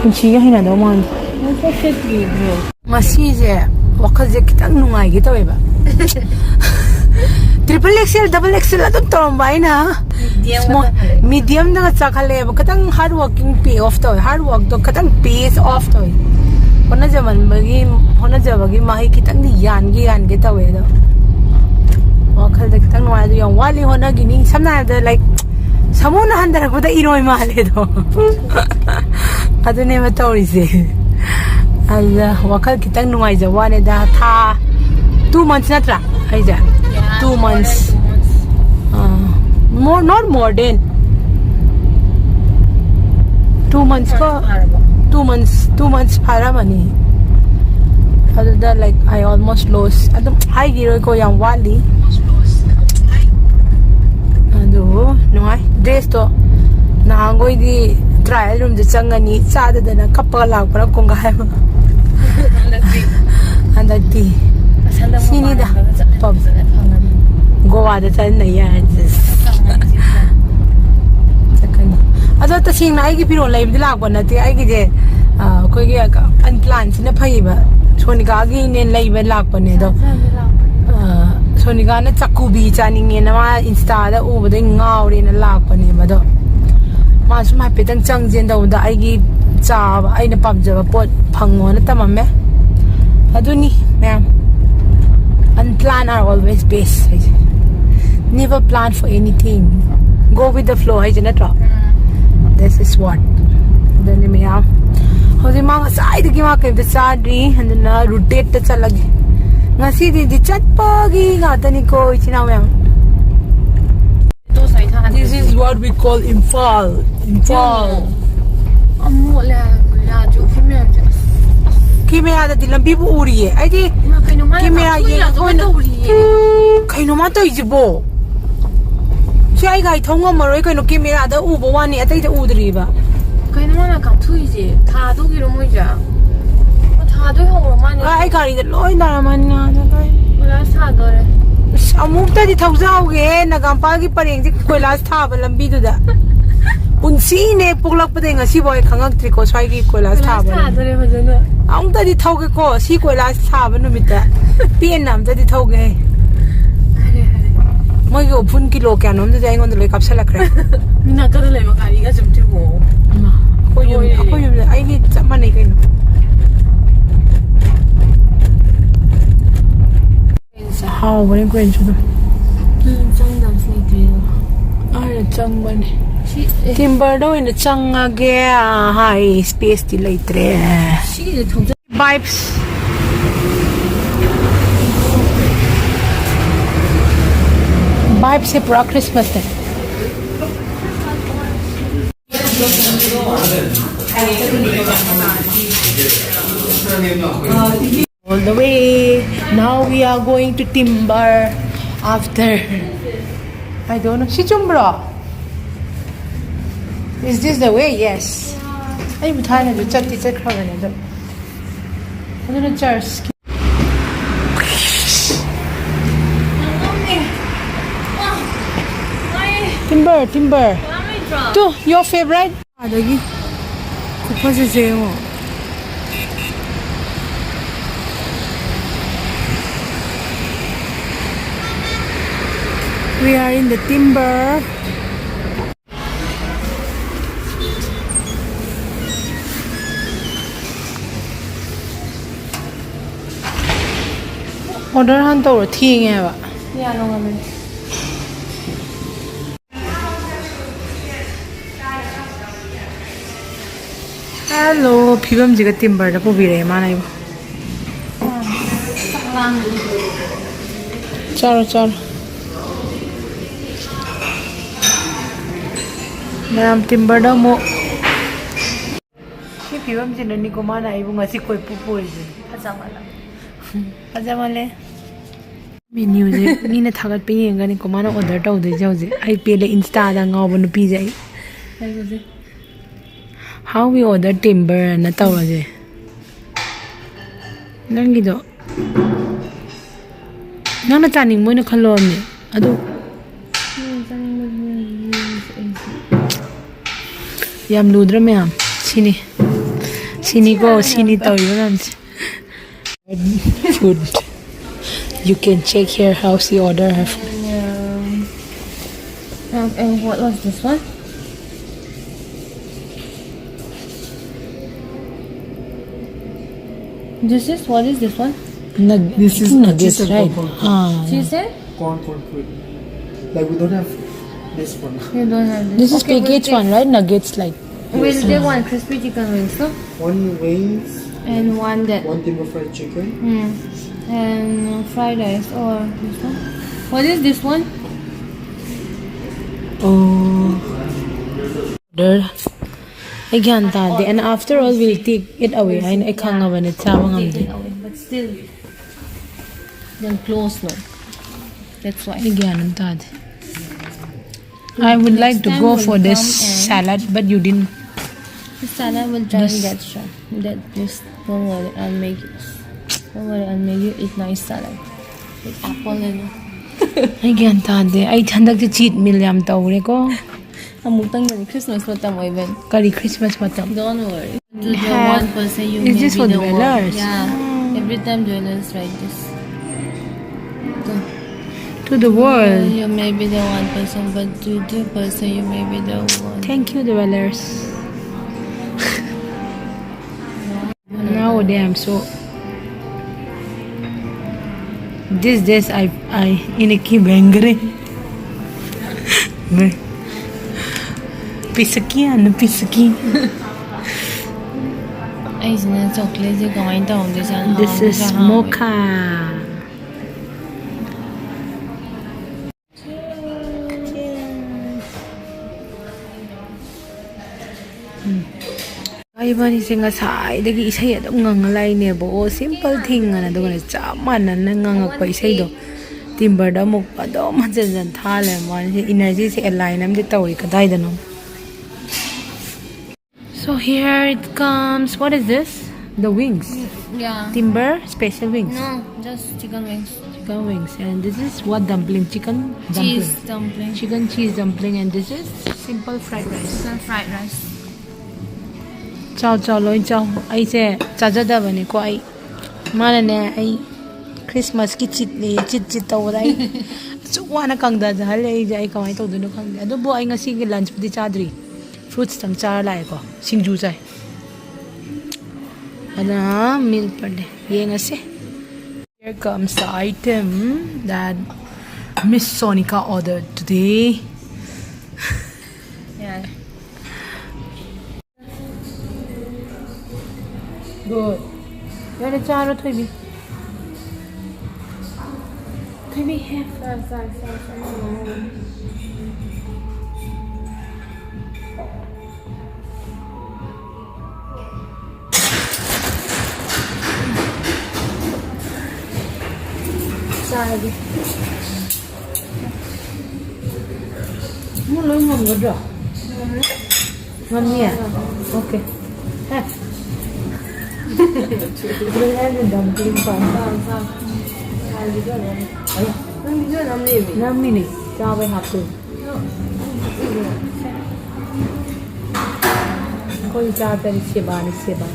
ꯄꯨꯟꯁꯤꯒꯤ ꯍꯩꯅꯗꯧ ꯃꯥꯟꯗꯦ꯫ ꯉꯁꯤꯁꯦ ꯋꯥꯈꯜꯁꯦ ꯈꯤꯇꯪ ꯅꯨꯡꯉꯥꯏꯒꯦ ꯇꯧꯋꯦꯕ꯫ Triple XL, double XL ꯑꯗꯨꯝ ꯇꯧꯔꯝꯕ ꯑꯩꯅ medium ꯗꯒ ꯆꯥꯈꯠꯂꯛꯑꯦꯕ꯫ ꯈꯤꯇꯪ hard working pay off ꯇꯧꯋꯦ, hard work ꯇꯣ ꯈꯤꯇꯪ pays off ꯇꯧꯋꯦ꯫ ꯍꯣꯠꯅꯖꯃꯟꯕꯒꯤ, ꯍꯣꯠꯅꯖꯕꯒꯤ ꯃꯍꯩ ꯈꯤꯇꯪꯗꯤ ꯌꯥꯟꯒꯦ ꯌꯥꯟꯒꯦ ꯇꯧꯋꯦ꯫ ꯑꯗꯣ ꯋꯥꯈꯜꯗ ꯈꯤꯇꯪ ꯅꯨꯡꯉꯥꯏ꯫ ꯑꯗꯨ ꯌꯥꯝ ꯋꯥꯠꯂꯤ ꯍꯣꯠꯅꯈꯤꯅꯤ꯫ ꯁꯝꯅ ꯍꯥꯏꯔꯕꯗ, like, ꯁꯥꯃꯨꯅ ꯍꯟꯊꯔꯛꯄꯗ ꯏꯔꯣꯏ ꯃꯥꯜꯂꯦꯗꯣ꯫ ꯑꯗꯨꯅꯦꯕ ꯇꯧꯔꯤꯁꯦ꯫ ꯑꯗꯨꯗ ꯋꯥꯈꯜ ꯈꯤꯇꯪ ꯅꯨꯡꯉꯥꯏꯖꯕ ꯋꯥꯅꯤꯗ꯫ ꯊꯥ two months ꯅꯠꯇ꯭ꯔꯥ ꯑꯩꯁꯦ? Two months. More, not more than two months ꯀꯣ꯫ Two months, two months ꯐꯥꯔꯝꯃꯅꯤ꯫ ꯑꯗꯨꯗ, like, I almost lost. ꯑꯗꯨꯝ ꯍꯥꯏꯈꯤꯔꯣꯏꯀꯣ, ꯌꯥꯝ ꯋꯥꯠꯂꯤ꯫ ꯑꯗꯨꯕꯨ ꯅꯨꯡꯉꯥꯏ꯫ Dress ꯇꯣ ꯅꯍꯥꯟꯈꯣꯏꯗꯤ trial room ꯗ ꯆꯪꯉꯅꯤ, ꯆꯥꯗꯗꯅ ꯀꯞꯄꯒ ꯂꯥꯛꯄ꯭ꯔꯥ ꯀꯣꯡꯒꯥꯏ ꯑꯃ꯫ ꯍꯟꯗꯛꯇꯤ ꯁꯤꯅꯤꯗ꯫ ꯒꯣꯋꯥꯗ ꯆꯠꯅ ꯌꯥꯔꯦ꯫ ꯆꯠꯀꯅꯤ꯫ ꯑꯗꯣ ꯇꯁꯦꯡꯅ ꯑꯩꯒꯤ ꯐꯤꯔꯣꯜ ꯂꯩꯕꯗꯤ ꯂꯥꯛꯄ ꯅꯠꯇꯦ꯫ ꯑꯩꯒꯤꯁꯦ, ꯑ, ꯑꯩꯈꯣꯏꯒꯤ unplanned ꯁꯤꯅ ꯐꯩꯌꯦꯕ꯫ ꯁꯣꯅꯤꯀꯥꯒꯤꯅꯦ ꯂꯩꯕ ꯂꯥꯛꯄꯅꯦ ꯑꯗꯣ꯫ ꯑ, ꯁꯣꯅꯤꯀꯥꯅ ꯆꯥꯛꯀꯨꯕꯤ ꯆꯥꯅꯤꯡꯉꯦꯅ ꯃꯥ Insta ꯗ ꯎꯕꯗꯩ ꯉꯥꯎꯔꯦꯅ ꯂꯥꯛꯄꯅꯦꯕ꯫ ꯑꯗꯣ ꯃꯥ ꯁꯨꯝ ꯍꯥꯏꯐꯦꯠꯇꯪ ꯆꯪꯁꯦꯅ ꯇꯧꯕꯗ ꯑꯩꯒꯤ ꯆꯥꯕ, ꯑꯩꯅ ꯄꯥꯝꯖꯕ ꯄꯣꯠ ꯐꯪꯉꯣꯅ ꯇꯝꯃꯝꯃꯦ꯫ ꯑꯗꯨꯅꯤ ꯃꯌꯥꯝ, unplanned are always best ꯍꯥꯏꯁꯦ꯫ Never plan for anything, go with the flow ꯍꯥꯏꯁꯦ ꯅꯠꯇ꯭ꯔꯣ? This is what. ꯑꯗꯨꯅꯤ ꯃꯌꯥꯝ, ꯍꯧꯖꯤꯛ ꯃꯥ ꯉꯁꯥꯏꯗꯒꯤ ꯃꯥ ꯀꯩꯝꯇ ꯆꯥꯗ꯭ꯔꯤ꯫ ꯑꯗꯨꯅ rotate ꯇ ꯆꯠꯂꯒꯦ꯫ ꯉꯁꯤꯗꯤ ꯆꯠꯄꯒꯤ ꯉꯥꯛꯇꯅꯤꯀꯣ, ꯏꯆꯤꯟ ꯏꯅꯥꯎ ꯃꯌꯥꯝ꯫ This is what we call Imphal. ꯌꯥꯝ ꯃꯣꯠꯂꯦ ꯍꯥꯏꯕ ꯌꯥꯗ꯭ꯔꯦ, ꯎꯐꯨꯟ ꯃꯌꯥꯝꯁꯦ꯫ ꯑꯁ, camera ꯗꯗꯤ ꯂꯝꯕꯤꯕꯨ ꯎꯔꯤꯌꯦ꯫ ꯑꯩꯗꯤ ꯏꯃꯥ, ꯀꯩꯅꯣ ꯃꯥꯅ camera ꯀꯥꯞꯊꯣꯛꯏ ꯌꯦꯡꯉꯒ ꯌꯥꯗꯕ ꯑꯣꯏꯅ ꯇꯧꯔꯤꯌꯦ꯫ ꯀꯩꯅꯣ ꯃꯥ ꯇꯧꯔꯤꯁꯤꯕꯣ? ꯁꯤ ꯑꯩ ꯒꯥꯔꯤ ꯊꯧ ꯉꯝꯃꯔꯣꯏ ꯀꯩꯅꯣ, camera ꯗ ꯎꯕ ꯋꯥꯅꯤ, ꯑꯇꯩꯗ ꯎꯗ꯭ꯔꯤꯕ꯫ ꯀꯩꯅꯣ ꯃꯥꯅ ꯀꯥꯞꯊꯣꯛꯏꯁꯦ? ꯊꯥꯗꯣꯛꯏꯔꯣ ꯃꯣꯏꯁꯦ? ꯑꯣ, ꯊꯥꯗꯣꯏ ꯍꯧꯔ ꯃꯥꯅꯦ꯫ ꯑ, ꯑꯩ ꯒꯥꯔꯤꯗ ꯂꯣꯏ ꯅꯥꯔꯝꯃꯅꯤ ꯉꯥꯗ ꯂꯣꯏ꯫ ꯀꯣꯏꯂꯥꯁ ꯊꯥꯗꯣꯔꯦ꯫ ꯑꯁ, ꯑꯃꯨꯛꯇꯗꯤ ꯊꯧꯖꯍꯧꯒꯦꯍꯦ, ꯅꯒꯥꯝꯄꯥꯜꯒꯤ ꯄꯔꯦꯡꯁꯦ ꯀꯣꯏꯂꯥꯁ ꯊꯥꯕ ꯂꯝꯕꯤꯗꯨꯗ꯫ ꯄꯨꯟꯁꯤꯅꯦ ꯄꯣꯛꯂꯛꯄꯗꯩ ꯉꯁꯤꯐꯥꯎ ꯑꯩ ꯈꯪꯉꯛꯇ꯭ꯔꯤꯀꯣ ꯁ꯭ꯋꯥꯏꯒꯤ ꯀꯣꯏꯂꯥꯁ ꯀꯣꯏꯂꯥꯁ ꯊꯥꯕ ꯂꯝꯕꯤ꯫ ꯊꯥꯗꯣꯔꯦ ꯐꯖꯅ꯫ ꯑꯃꯨꯛꯇꯗꯤ ꯊꯧꯒꯦꯀꯣ, ꯁꯤ ꯀꯣꯏꯂꯥꯁ ꯊꯥꯕ ꯅꯨꯃꯤꯠꯇ꯫ ꯄꯦꯟꯅ ꯑꯝꯇꯗꯤ ꯊꯧꯒꯦꯍꯦ꯫ ꯃꯣꯏꯒꯤ ꯎꯐꯨꯟ ꯀꯤꯂꯣ ꯀꯌꯥꯅꯣꯝꯗꯨꯗꯤ ꯑꯩꯉꯣꯟꯗ ꯂꯣꯏ ꯀꯥꯞꯁꯜꯂꯛꯈ꯭ꯔꯦ꯫ ꯃꯤ ꯅꯥꯀꯟꯗ ꯂꯩꯕ ꯒꯥꯔꯤꯒ ꯁꯨꯝ ꯆꯤꯡꯉꯣ꯫ ꯑꯩꯈꯣꯏ ꯌꯨꯝ, ꯂꯣꯏꯔꯦ꯫ ꯑꯩꯈꯣꯏ ꯌꯨꯝꯗ ꯑꯩꯒꯤ ꯆꯞ ꯃꯥꯟꯅꯩ ꯀꯩꯅꯣ꯫ ꯍꯥꯎꯕꯅꯦ ꯀ꯭ꯔꯦꯟꯁꯨ ꯑꯗꯨꯝ꯫ ꯎꯝ, ꯆꯪꯗꯕꯁꯨ ꯂꯩꯇꯦ꯫ ꯑꯩꯅ ꯆꯪꯕꯅꯦ꯫ ꯁꯤ, ꯑꯦ꯫ ꯇꯤꯝꯕꯔꯗ ꯑꯣꯏꯅ ꯆꯪꯉꯒꯦ꯫ ꯍꯥꯏ, ꯁ꯭ꯄꯦꯁꯇꯤ ꯂꯩꯇ꯭ꯔꯦ꯫ ꯁꯤꯒꯤꯁꯦ ꯊꯧꯖ- Vibes. Vibes ꯁꯦ ꯄꯨꯔꯥ ꯈ꯭ꯔꯤꯁꯃꯥꯁꯅꯦ꯫ All the way. Now we are going to Timber after. I don't know. ꯁꯤ ꯆꯨꯝꯕ꯭ꯔꯣ? Is this the way? Yes. ꯑꯩꯕꯨ ꯊꯥꯏꯅꯁꯨ ꯆꯠꯇꯤ ꯆꯠꯈ꯭ꯔꯕꯅꯦ ꯑꯗꯣ꯫ ꯑꯗꯨꯅ ꯆꯔꯆꯀꯤ Timber, Timber. Two, your favorite? ꯑꯗꯒꯤ ꯈꯨꯐꯖꯁꯦ ꯌꯦꯡꯉꯣ꯫ We are in the Timber. Order ꯍꯥꯟꯅ ꯇꯧꯔꯣ, ꯊꯦꯡꯉꯦ ꯍꯥꯏꯕ꯫ ꯌꯥꯔꯣ ꯉꯝꯃꯦ꯫ Hello, ꯐꯤꯕꯝꯁꯤꯒ Timberꯗ ꯄꯨꯕꯤꯔꯛꯑꯦ ꯃꯥꯅ ꯑꯩꯕꯨ꯫ ꯆꯥꯔꯣ, ꯆꯥꯔꯣ꯫ ꯃꯌꯥꯝ Timberꯗ ꯑꯃꯨꯛ꯫ ꯁꯤ ꯐꯤꯕꯝꯁꯤꯅꯅꯤꯀꯣ ꯃꯥꯅ ꯑꯩꯕꯨ ꯉꯁꯤ ꯀꯣꯏꯄꯨ ꯄꯨꯔꯤꯁꯦ꯫ ꯐꯖꯃꯜꯂꯦ꯫ ꯐꯖꯃꯜꯂꯦ꯫ Menuꯁꯦ ꯃꯤꯅ ꯊꯥꯒꯠꯄ ꯌꯦꯡꯒꯅꯤꯀꯣ ꯃꯥꯅ order ꯇꯧꯗꯣꯏꯁꯦ ꯍꯧꯖꯤꯛ꯫ ꯑꯩ ꯄꯦꯜꯂꯦ, Instaꯗ ꯉꯥꯎꯕ ꯅꯨꯄꯤꯁꯦ ꯑꯩ꯫ How we order Timber ꯑꯅ ꯇꯧꯔꯁꯦ꯫ ꯅꯪꯒꯤꯗꯣ ꯅꯪꯅ ꯆꯥꯅꯤꯡꯕ ꯑꯣꯏꯅ ꯈꯜꯂꯣ ꯍꯥꯏꯕꯅꯦ꯫ ꯑꯗꯨ ꯌꯥꯝ ꯂꯨꯗ꯭ꯔꯥ ꯃꯌꯥꯝ? ꯁꯤꯅꯤ꯫ ꯁꯤꯅꯤꯀꯣ, ꯁꯤꯅꯤ ꯇꯧꯔꯤꯕ ꯃꯌꯥꯝꯁꯦ꯫ Food. You can check here how she order her food. Um, and what was this one? This is, what is this one? Nug- This is nuggets, chicken right? popcorn. Ah, yeah. Cheese, eh? Corn corn food. Like we don't have this one. You don't have this. This is Okay, we'll K K H one, take- right? Nuggets, like. We'll take one crispy chicken wings, no? One wings, And one that. One timber fried chicken. Mm. And fried rice or this one. What is this one? Oh. Order. ꯑꯩ ꯒ꯭ꯌꯥꯟ ꯇꯥꯗꯦ꯫ And after all, we'll take it away. ꯑꯩꯅ ꯑꯩ ꯈꯪꯉꯕꯅꯦ ꯆꯥꯕ ꯉꯝꯗꯦ꯫ But still, they're close now. That's why. ꯑꯩ ꯒ꯭ꯌꯥꯟ ꯑꯃ ꯇꯥꯗꯦ꯫ I would like to go for this salad, but you didn't. This salad will try and get sure. That just don't worry, I'll make it. Don't worry, I'll make you eat nice salad with apple and. ꯑꯩ ꯒ꯭ꯌꯥꯟ ꯇꯥꯗꯦ꯫ ꯑꯩ ꯍꯟꯗꯛꯇꯤ cheat meal ꯌꯥꯝ ꯇꯧꯔꯦꯀꯣ꯫ ꯑꯃꯨꯛꯇꯪꯗꯅꯤ Christmas ꯃꯇꯝ ꯑꯣꯏꯕꯅꯤ꯫ ꯀꯔꯤ Christmas ꯃꯇꯝ? Don't worry. To the Have- one person you Is may this be for the dwellers? One. Yeah. Every time dwellers write this. Go. To the world. You may be the one person, but to the person you may be the one. Thank you, dwellers. Nowadays I'm so. These days I I ꯏꯅꯤꯛꯀꯤ ꯕꯦꯡꯒꯔꯦ꯫ ꯄꯤꯁꯀꯤ ꯑꯅ ꯄꯤꯁꯀꯤ꯫ ꯑꯩꯁꯤꯅ ꯆꯣꯀ꯭ꯂꯦꯠꯁꯦ ꯀꯃꯥꯏꯅ ꯇꯧꯔꯝꯗꯣꯏꯖꯥꯠꯅꯣ? This is mocha. ꯏꯕꯥꯅꯤꯁꯦ ꯉꯁꯥꯏꯗꯒꯤ ꯏꯁꯩ ꯑꯗꯨꯝ ꯉꯪꯉ ꯂꯥꯛꯏꯅꯦꯕ꯫ ꯑꯣ, simple thing ꯑꯅ, ꯑꯗꯨꯒꯅꯦ ꯆꯞ ꯃꯥꯟꯅꯅ ꯉꯪꯉꯛꯄ ꯏꯁꯩꯗꯣ ꯇꯤꯝꯕꯔꯗ ꯑꯃꯨꯛ ꯑꯗꯨꯝ ꯍꯟꯖꯟ ꯍꯟꯖꯟ ꯊꯥ ꯂꯩꯔꯝꯕ ꯋꯥꯅꯤ꯫ Energyꯁꯦ align ꯑꯃꯗꯤ ꯇꯧꯔꯤ ꯀꯗꯥꯏꯗꯅꯣ꯫ So here it comes. What is this? The wings. Yeah. Timber special wings. No, just chicken wings. Chicken wings. And this is what dumpling? Chicken dumpling. Cheese dumpling. Chicken cheese dumpling. And this is simple fried rice. Some fried rice. ꯆꯥꯎ ꯆꯥꯎ ꯂꯣꯏ ꯆꯥꯎ꯫ ꯑꯩꯁꯦ ꯆꯥꯖꯗꯕꯅꯤꯀꯣ꯫ ꯑꯩ ꯃꯥꯅꯅꯦ ꯑꯩ Christmasꯀꯤ cheatꯅꯦ, cheat cheat ꯇꯧꯕꯗ ꯑꯩ ꯑꯁꯨꯛ ꯋꯥꯅ ꯀꯪꯗꯖꯍꯜꯂꯦ ꯑꯩꯁꯦ꯫ ꯑꯩ ꯀꯃꯥꯏꯅ ꯇꯧꯗꯣꯏꯅꯣ ꯈꯪꯗꯦ꯫ ꯑꯗꯨꯕꯨ ꯑꯩ ꯉꯁꯤꯒꯤ ꯂꯟꯁꯄꯨꯗꯤ ꯆꯥꯗ꯭ꯔꯤ꯫ ꯐ꯭ꯔꯨꯠꯁꯇꯪ ꯆꯥꯔ ꯂꯥꯛꯑꯦꯀꯣ꯫ ꯁꯤꯡꯖꯨ ꯆꯥꯏ꯫ ꯑꯗꯨꯅ ꯃꯤꯜꯛ ꯄꯔꯂꯦ꯫ ꯌꯦꯡꯉꯁꯦ꯫ Here comes the item that Miss Sonika ordered today. ꯌꯥꯔꯦ꯫ Good. ꯌꯥꯔꯦ, ꯆꯥꯔꯣ, ꯊꯣꯏꯕꯤ꯫ ꯊꯣꯏꯕꯤ, ꯍꯦ꯫ ꯆꯥꯔꯣ, ꯆꯥꯔꯣ, ꯆꯥꯔꯣ, ꯆꯥꯔꯣ꯫ ꯆꯥꯔꯒꯦ꯫ ꯅꯪ ꯂꯣꯏ ꯉꯝꯒꯗ꯭ꯔꯣ? ꯉꯝꯅꯤꯌꯦ? Okay. ꯍꯦ꯫ Bring her the dumpling part. ꯆꯥꯔꯣ, ꯆꯥꯔꯣ꯫ ꯅꯪ video ꯅꯝꯃꯤ꯫ ꯑꯌꯥ꯫ ꯅꯪ video ꯅꯝꯂꯤꯃꯤ꯫ ꯅꯝꯃꯤꯅꯦ꯫ ꯆꯥꯕꯩ ꯍꯥꯞꯇꯣꯏꯅꯦ꯫ ꯑꯩꯈꯣꯏ ꯆꯥꯗꯔꯤ ꯁꯦꯕꯥꯅꯤ, ꯁꯦꯕꯥ꯫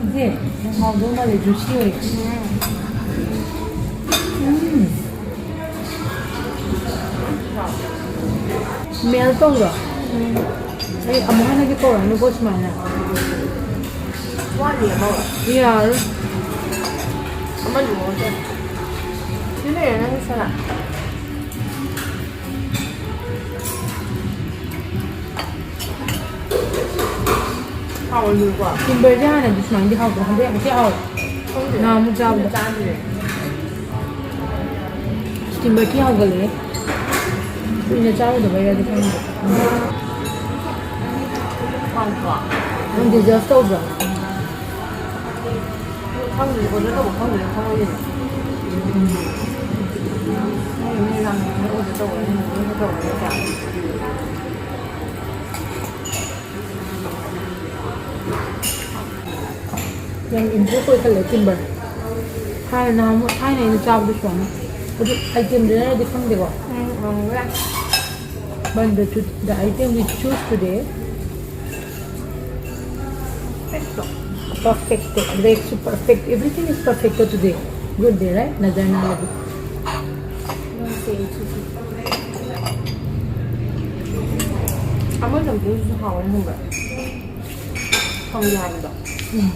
ꯏꯆꯦ, ꯌꯥꯝ ꯍꯥꯎꯗꯧ ꯃꯥꯜꯂꯦ, juicy ꯑꯣꯏ꯫ ꯎꯝ꯫ Melt ꯇꯧꯕ꯭ꯔꯣ? ꯎꯝ꯫ ꯑꯩ ꯑꯃꯨꯛ ꯍꯟꯅꯗꯤ ꯀꯧꯔꯛꯑꯅꯨꯀꯣ ꯁꯨꯃꯥꯏꯅ꯫ ꯋꯥꯠꯂꯤ ꯑꯃ꯫ ꯌꯥꯔꯣꯏ꯫ ꯑꯃꯗꯤ ꯃꯉꯣꯟꯗ꯫ ꯁꯤ ꯂꯩꯔꯦ ꯅꯪꯒꯤ ꯁꯂꯥꯠ꯫ ꯍꯥꯎꯕꯅꯤꯀꯣ꯫ Timberꯁꯦ ꯍꯥꯟꯅꯗꯤ ꯁꯨꯃꯥꯏꯅꯗꯤ ꯍꯥꯎꯇꯦ꯫ ꯍꯟꯗꯛ ꯌꯥꯝ ꯊꯤ ꯍꯥꯎꯋꯦ꯫ ꯈꯪꯗꯦ꯫ ꯅꯍꯥꯟꯃꯨꯛ ꯆꯥꯕꯗ꯫ ꯆꯥꯗ꯭ꯔꯤ꯫ Timber ꯊꯤ ꯍꯥꯎꯒꯜꯂꯦ꯫ ꯀꯨꯏꯅ ꯆꯥꯔꯨꯗꯕꯩꯔꯗꯤ ꯈꯪꯗꯦ꯫ ꯍꯥꯎꯇ꯭ꯔꯣ? ꯅꯪ deserve ꯇꯧꯗ꯭ꯔꯣ? ꯈꯪꯗꯦ, order ꯇꯧꯕ ꯈꯪꯗꯦ, ꯈꯪꯉꯣꯏꯅꯦ꯫ ꯃꯤ, ꯃꯤ ꯌꯥꯝ order ꯇꯧꯕꯅꯤꯅ, order ꯇꯧꯕꯅꯤꯅ꯫ ꯌꯥꯝ improve ꯑꯣꯏꯈꯠꯂꯦ Timber꯫ ꯍꯥꯟꯅ ꯅꯍꯥꯟꯃꯨꯛ ꯊꯥꯏꯅ ꯑꯩꯅ ꯆꯥꯕꯗꯨꯁꯨ ꯌꯥꯝ꯫ ꯑꯗꯨ itemꯗꯨꯅꯗꯤ ꯈꯪꯗꯦꯀꯣ꯫ ꯎꯝ, ꯎꯝ, ꯌꯥ꯫ But the, the item we choose today, Perfecto. Perfecto. Grape su perfect. Everything is perfecto today. Good day, right? ꯅꯖꯔꯅꯥ ꯂꯩꯕ꯫ ꯑꯃ ꯆꯝꯐꯨꯠꯁꯨ ꯍꯥꯎꯋꯦ ꯈꯪꯕ꯭ꯔꯥ? ꯐꯪꯗꯦ ꯍꯥꯏꯕꯗꯣ꯫ ꯎꯝ꯫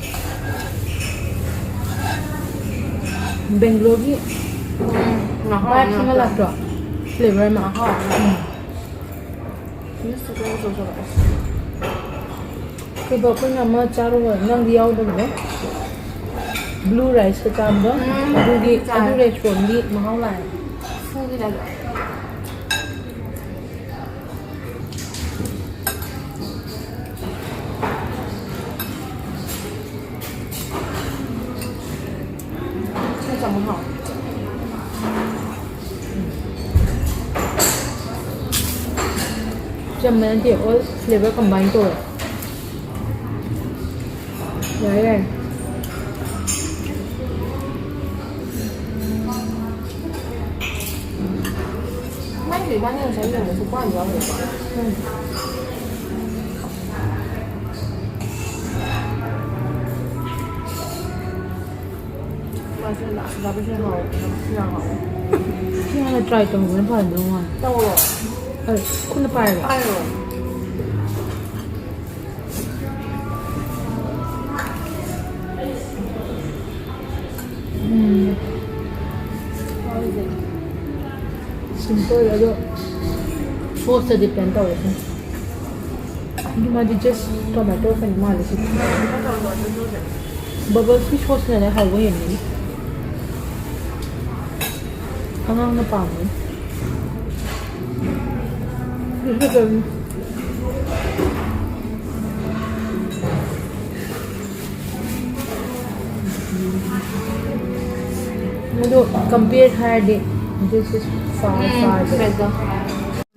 ꯕꯦꯡꯒ꯭ꯂꯣꯔꯒꯤ ꯎꯝ, ꯃꯍꯥꯎ vibe ꯑꯃ ꯑꯃ ꯂꯥꯛꯇ꯭ꯔꯣ? Flavor ꯑꯃ꯫ ꯃꯍꯥꯎ ꯑꯃ꯫ ꯎꯝ꯫ ꯃꯤꯁ ꯆꯤꯛꯀꯟ ꯆꯧ ꯆꯧ꯫ ꯀꯩꯕ ꯑꯩꯈꯣꯏꯅ ꯑꯃ ꯆꯥꯔꯨꯕ ꯅꯪꯗꯤ ꯌꯥꯎꯗꯕꯅꯦ? Blue rice ꯀ ꯆꯥꯕꯗꯣ? ꯎꯝ, ꯑꯗꯨꯒꯤ, ꯆꯥꯔꯦ꯫ ꯑꯗꯨ restaurant ꯒꯤ ꯃꯍꯥꯎ ꯂꯥꯛꯑꯦ꯫ ꯐꯨꯒꯤ ꯇꯥꯏꯞꯇ꯫ ꯁꯤ ꯆꯥꯃ ꯍꯥꯎ꯫ ꯆꯝꯕ ꯅꯠꯇꯦ, all flavor combine ꯇꯧꯋꯦ꯫ ꯌꯥꯔꯦ, ꯌꯥꯔꯦ꯫ ꯃꯥꯏꯁꯦ ꯏꯕꯥꯅꯤ ꯉꯁꯥꯏ ꯌꯦꯡꯕ ꯁꯨꯛꯄꯥꯟ ꯌꯥꯎꯗꯦꯀꯣ꯫ ꯎꯝ꯫ ꯃꯥꯁꯦ ꯂꯥꯁ ꯆꯥꯕꯁꯦ ꯍꯥꯎꯋꯦ꯫ ꯌꯥꯝ ꯍꯥꯎꯋꯦ꯫ ꯁꯤ ꯍꯥꯟꯅ try ꯇꯧꯕꯅ ꯐꯔꯝꯗꯧ ꯃꯥꯜꯂꯦ꯫ ꯇꯧꯔꯣ꯫ ꯑ, ꯈꯨꯠꯅ ꯄꯥꯏꯔꯣ꯫ ꯄꯥꯏꯔꯣ꯫ ꯎꯝ꯫ Simple ꯑꯗꯣ sauce ꯇ depend ꯇꯧꯋꯦ꯫ ꯑꯗꯨ ꯃꯥꯗꯤ just tomato ꯀꯩꯅꯣ ꯃꯥꯜꯂꯦ ꯁꯤꯗꯤ꯫ Bubbles ꯀꯤ sauce ꯅꯅꯦ ꯍꯥꯎꯕ ꯍꯦꯟꯕꯅꯤ꯫ ꯑꯉꯥꯡꯅ ꯄꯥꯝꯕꯅꯤ꯫ ꯑꯗꯨꯁꯨ ꯐꯖꯕꯅꯤ꯫ ꯑꯗꯣ compare ꯍꯥꯏꯔꯗꯤ this is far, um, far better꯫ Better꯫